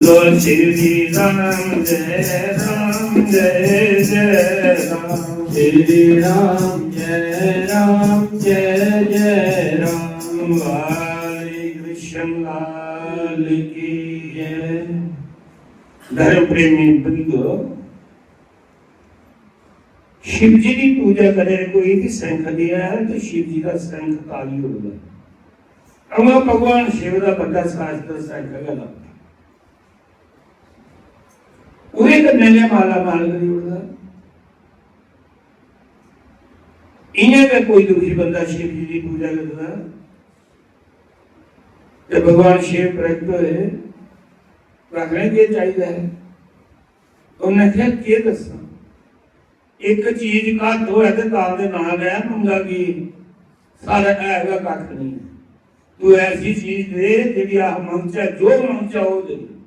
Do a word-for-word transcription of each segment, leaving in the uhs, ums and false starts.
बोलो श्री राम जय राम जय जय राम। श्री राम जय राम जय जय राम। वाले कृष्ण लाल की जय। धर्म प्रेमी बंधुओं, शिव जी की पूजा करे कोई भी शंख दिया है तो शिव जी का शंख ताली उड़दा। अमा भगवान शिव का बड़ा शास्त्र शंख गै लगदा। ओह्दे कन्नै गै माला माल करी ओड़दा। इ'यां गै कोई दुखी बंदा शिव जी दी पूजा करदा ते भगवान शिव प्रगट होए, रखने केह् चाहिदा ऐ? उन्नै आखेआ, "केह् दस्सां? इक चीज घट्ट होऐ ते तां दे नां लै, मंगा की? साढ़े है गै कक्ख नेईं। तू ऐसी चीज दे जेह्ड़ी अस मंगचै, जो मंगचै ओह् दे।"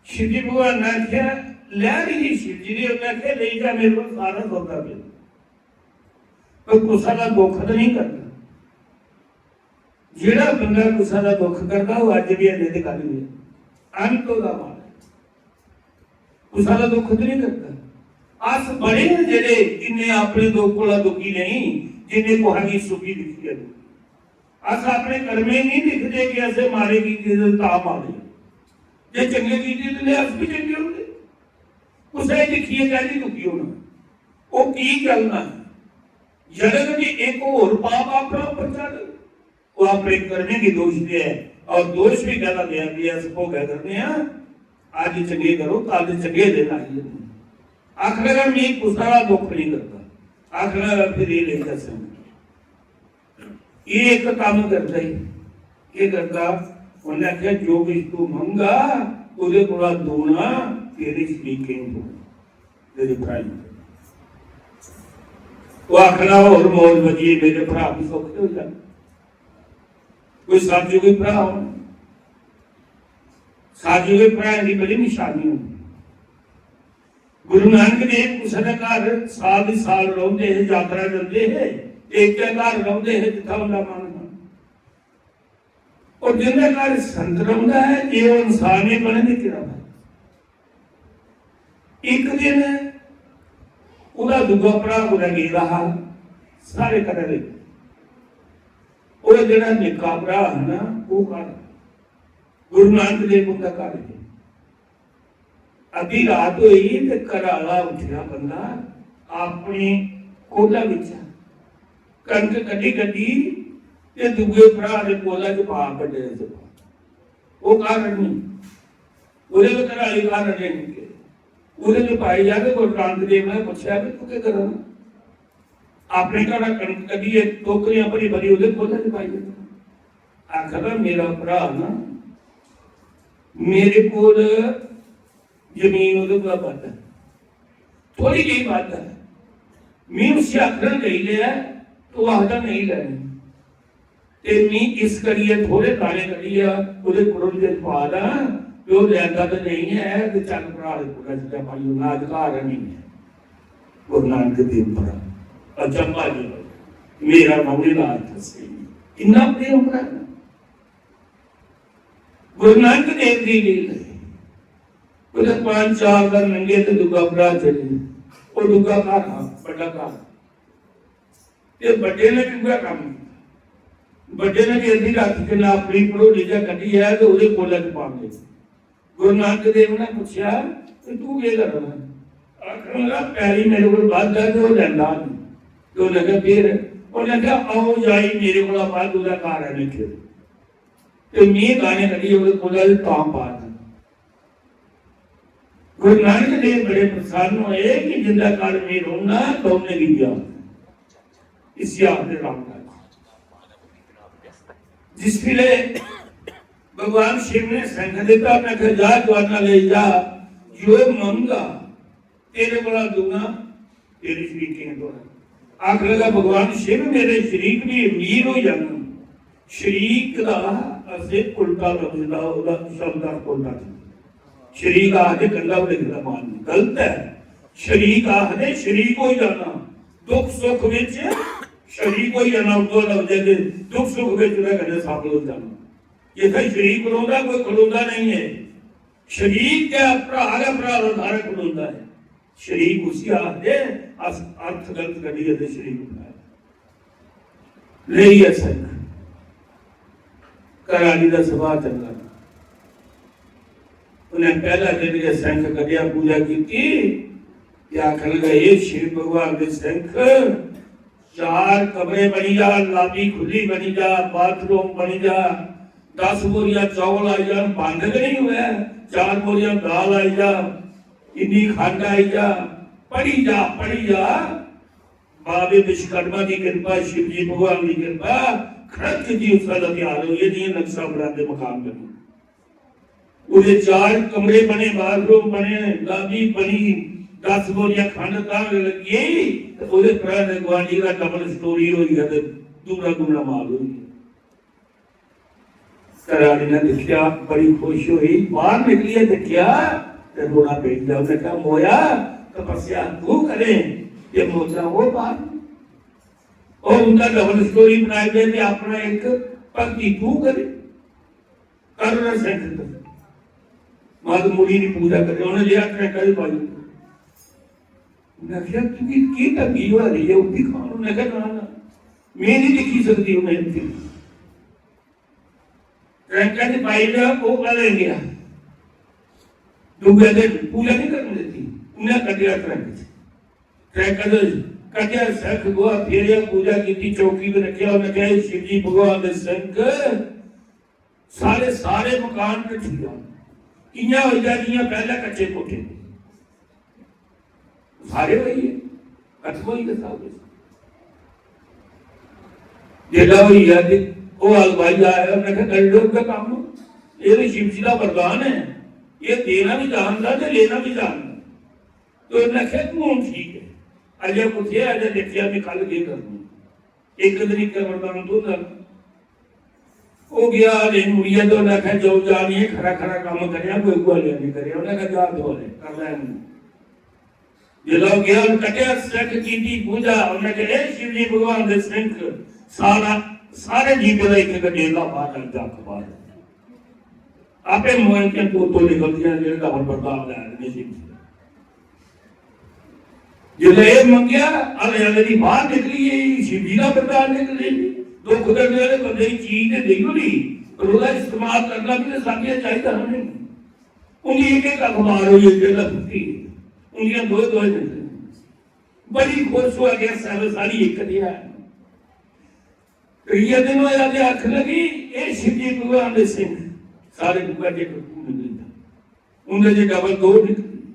शिवजी भगवान ने आखेआ, "लै मिगी।" शिवजी ने उन्नै आखेआ, "लेई जा, मेरे कोल सारा सौदा पेदा।" पर कुसै दा दुख ते नहीं करदा। जेह्ड़ा बंदा कुसै दा दुख करदा, ओह् अज्ज बी है ते कल बी है। अंत ओह्दा माड़ा। कुसै दा दुख ते नहीं करदा। अस बड़े न जेह्ड़े इन्ने अपने दुख कोला दुखी नहीं, जिन्ने कुसै गी सुखी दिक्खियै दुखी। अस अपने कर्में नहीं दिखदे कि असें माड़े कीते ते तां माड़े। जे चंगे कीते ते अस भी चंगे होंदे। कुसै गी दिक्खियै कैह्ली दुखी होना? ओह् की चलना? जदक कि इक होर पाप अपना उप्पर चढ़, ओह् अपने कर्में गी दोश देऐ, और दोश भी कैह्दा देऐ कि अस भोगै करने आं, अज्ज चंगे करो, कल चंगे दिन आई जंदे। आखने दा मी कुसै दा दुख नहीं करदा, आखने दा फिर एह् लेई दस्सें। एह् इक कम्म करदा ही। केह् करदा? उन्नै आखेआ, "जो किश तू मंगगा, ओह्दे कोला दूना तेरे शरीकें गी देना, तेरे भ्राएं गी।" ओह् आखना, "होर मौज बची, मेरे भ्राऽ बी सौखे होई जान।" कोई सतजुगी भ्राऽ होन, सतजुगी भ्राएं दी बड़ी निशानी होंदी। गुरु नानक देव कुसै दे घर साल दी साल रौंह्दे हे, यात्रा जंदे हे, ते इक्कै घर रौंह्दे हे जित्थै उं'दा मन हा। और जिं'दे घर संत रौंह्दा ऐ, जे ओह् इंसान नेईं बने ते केह्ड़ा बने? इक दिन ओह्दा दूआ भ्राऽ कुतै गेदा हा, साढ़े घरै दे। ओह्दा जेह्ड़ा निक्का भ्राऽ हा ना, ओह् घर, गुरु नानक देव उं'दा घर हे। अद्धी रात होई ते घरा आह्ला उट्ठेआ बंदा, अपने कोला बिच्चा कनक कड्ढी कड्ढी ते दूए भ्राऽ दे कोला च पा, बड्डे दे च पा। ओह् घर निं, ओह्दे बी घरा आह्ले घर निं निकले। ओह्दे च पाई जा ते गुरु नानक देव ने पुच्छेआ, "भी तूं केह् करा ना?" अपने घरा कनक कड्ढियै टोकरियां भरी भरी ओह्दे कोला च पाई दित्ता। आखदा, "मेरा भ्राऽ ना, मेरे कोल जमीन ओह्दे कोला बद्ध ऐ, थोह्ड़ी जेही बद्ध ऐ। में उसी आखना लेई लेआ, ते ओह् आखदा नेईं लैनी। ते में इस करियै थोह्ड़े दाने कड्ढियै ओह्दे कोला च पा दा, ते ओह् लैंदा ते नेईं ऐ, ते चल भ्राऽ दे कोला च पाई ओड़ना, अधिकार है नेईं ऐ।" गुरु नानक देव बड़ा अचंभा जी, मेरा मौने दा अर्थ स्हेई, इन्ना प्रेम करना। गुरु नानक देव दी लीला ऐ। कुतै पंज चार दिन लंघे ते दूआ भ्राऽ चली गेआ। ओह् दूआ घर हा, बड्डा घर। ते बड्डे ने बी उ'ऐ कम्म कीता। बड्डे ने बी अद्धी रातीं कन्नै अपनी भरोली जा कड्ढी ऐ ते ओह्दे कोला च पांदे। गुरु नानक देव ने पुच्छेआ, "ते तूं केह् करना?" आखन लगा, "पैली मेरे कोल बद्ध ऐ ते ओह् लैंदा निं।" ते उ'न्नै आखेआ, "फिर?" उ'न्नै आखेआ, "आओ जाई मेरे कोला बद्ध ओह्दा घर ऐ निक्के, ते में दाने कड्ढियै ओह्दे कोला ते तां पा दा।" गुरु नानक देव बड़े प्रसन्न होए कि जिंदा घर में रौह्ना, दौने गी देआ। इसी आखदे रामदास। जिस वेले भगवान शिव ने शंख दित्ता, उन्नै आखेआ, "जा, जवाना, लेई जा, जो मंगगा, तेरे कोला दूना, तेरे शरीकें कोला।" आखन लगा, "भगवान शिव, मेरे शरीक भी अमीर होई जाङन।" शरीक दा असें उल्टा लफ्ज दा, ओह्दा शब्द अर्थ उल्टा कीता। शरीक आखदे कंधा पर लिखे दा माल, गलत ऐ। शरीक आखदे शरीक होई जाना, दुख सुख विच शरीक होई जाना, उर्दू दा लफ्ज ऐ कि दुख सुख विच ओह्दे कन्नै शामिल होई जाना। जित्थै शरीक खड़ोंदा, कोई खड़ोंदा नेईं ऐ। शरीक गै, भ्राऽ गै भ्राऽ दा थाह्‌रै खड़ोंदा ऐ। शरीक उसी आखदे, अस अर्थ गलत कड्ढियै ते शरीक बनाए। लेई ऐ सिंख। घरै आह्‌ली दा सुभाऽ चंगा। उ'नें पैह्‌ला दिन गै सिंख कड्ढेआ, पूजा कीती ते आखन लगा, "हे शिव भगवान दे सिंख, चार कमरे बनी जा, लाबी खु'ल्ली बनी जा, बाथरूम बनी जा, दस बोरियां चौल आई जान, बंद गै निं होऐ, चार बोरियां दाल आई जा, इन्नी खंड आई जा, पढ़ी जा, पढ़ी जा।" बाबे विश्वकर्मा दी किरपा, शिवजी भगवान दी किरपा, खरक जी उस बेल्लै त्यार होई गे, जि'यां नक्शा बनांदे मकान बने। ओह्दे चार कमरे बने, बाथरूम बने, लाबी बनी, दस बोरियां खंड तां लग्गी, ते ओह्दे परा गुआंढी दा डबल स्टोरी होई गेआ, ते दूना दूना माल होई गेआ। घरै आह्‌ली ने दिक्खेआ, बड़ी खुश होई, बाह्‌र निकलियै दिक्खेआ ते रोना पेई गेआ। उन्नै आखेआ, "मोया, तपस्या तू करें, जे मोया ओह् बाह्‌र।" ओह् उं'दा डबल स्टोरी बनाई दे ते अपना इक भक्ति तू करे। कर रहा सिंख तो। माता मुड़ी दी पूजा करे, उन्हें लिया ट्रैका च पाई। उन्हें आखेआ, "तुगी की तंगी होआ दी है, ओह् भी खान?" उन्हें आखेआ, "ना, ना, में नहीं दिक्खी सकदी उन्हें इत्थै।" ट्रैका च पाई लेआ, ओह् घरै गेआ। दूए दिन पूजा नहीं करन दित्ती, उन्हें कड्ढेआ ट्रैक च। ट्रैक च कड्ढेआ, सिंख गोहा फेरेआ, पूजा कीती, चौकी पर रक्खेआ। उन्हें आखेआ, "शिवजी भगवान दे सिंख, सारे, सारे मकान ढट्ठी जान। इ'यां होई जा जि'यां पैह्‌ले कच्चे कोठे। सारे होई गे, खत्म होई गे सब कुछ।" जेल्लै होई गेआ ते ओह् हलवाई आया, उन्नै आखेआ, "करी ओड़ो उं'दा कम्म, एह् ते शिव जी दा वरदान ऐ, एह् देना बी जानदा ते लेना बी जानदा।" ते उन्नै आखेआ, "तूं हून ठीक ऐ, अजें कुत्थै ऐ, अजें दिक्खेआ में कल केह् करना।" इक दिन इक्कै वरदान थ्होंदा। ओह् गेआ ते मुड़ियै ते उन्नै आखेआ, "जाओ, जा निं, खरा खरा कम्म करेआ, कोई गुआलेआ निं करेआ।" उन्नै आखेआ, "जा दुआले, कर लै इ'यां।" जिसलै ओह् गेआ, उन्न कड्ढेआ सिंख, कीती पूजा, उन्नै आखेआ, "हे शिवजी भगवान दे सिंख, सारा, सारे जीवें दा इक इक डेला बाह्‌र आई जा, बाह्‌र।" आपे मोए के तू तो निकल दियां, जेह्‌ड़ा हर बरदान लै रहे शिव जी। जिसलै एह् मंगेआ, हले हले दी बाह्‌र निकली गेई, शिव जी दा बरदान निकली गेई। दुख दर्द आह्‌ले बंदे गी चीज ते देई ओड़ी, पर ओह्‌दा इस्तेमाल करना बी ते समझना चाहिदा हा उ'नें। उं'दी इक इक अखबार होई, जेल्लै फुट्टी, उं'दियां दो दो निकली। बड़ी खुश होआ कि अस सारे सारी इक देआ। त्रिया दिन होया ते आखन लगी, "एह् शिवजी भगवान दे सिंह, सारे बुआ जे कपूर निकली जा। उं'दे जे डबल दो निकली।"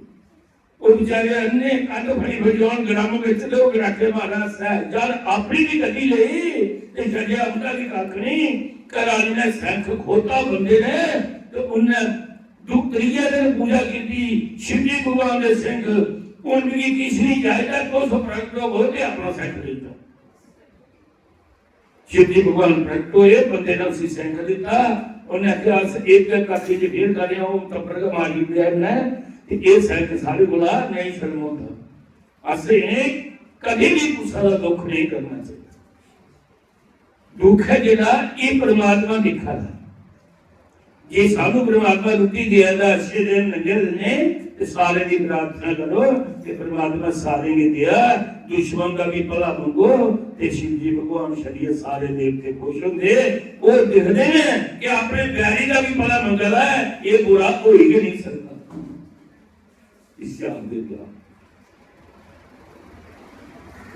ओह् बेचारे अन्ने कंध फड़ी फड़ी औन ग्राम बिच ते ओह् गड़ाके मारा सै, "जद अपनी बी गड्डी लेई ते छड्डेआ उं'दा बी कक्ख नेईं।" घरै आह्‌ली ने सिंख खोता बंदे ने ते उन्नै दू त्रिये दिन पूजा कीती, "शिवजी भगवान दे सिंह, हून मिगी किश निं चाहिदा, तुस प्रगट होवो ते अपना सिंह लेई जाओ।" शिवजी भगवान प्रगट होए, बंदे ने उसी सिंख दित्ता। उन्नै आखेआ, "अस इक गै कक्ख च फेर करने आं, ओह् तप्पड़ गै मारी ओड़ेआ इन्नै, ते एह् सिंख साढ़े कोला नेईं शर्म होंदा। असें कदें बी कुसै दा दुख नेईं करना चाहिदा।" दुख ऐ जेह्‌ड़ा, एह् परमात्मा दिक्खा दा। जे सानू परमात्मा रुट्टी देआ दा, अच्छे दिन लंघे दे ने, ते सारें दी प्रार्थना करो कि परमात्मा सारें गी देआ, दुश्मन दा बी भला मंगो, ते शिव जी भगवान छड़ियै सारे देवते खुश होंदे। ओह् दिखदे ने कि अपने बैरी दा बी भला मंगा दा ऐ, एह् बुरा होई गै नेईं सकदा। इसी आखदे प्यार।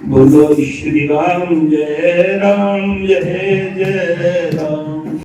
बोलो श्री राम जय राम जय जय राम।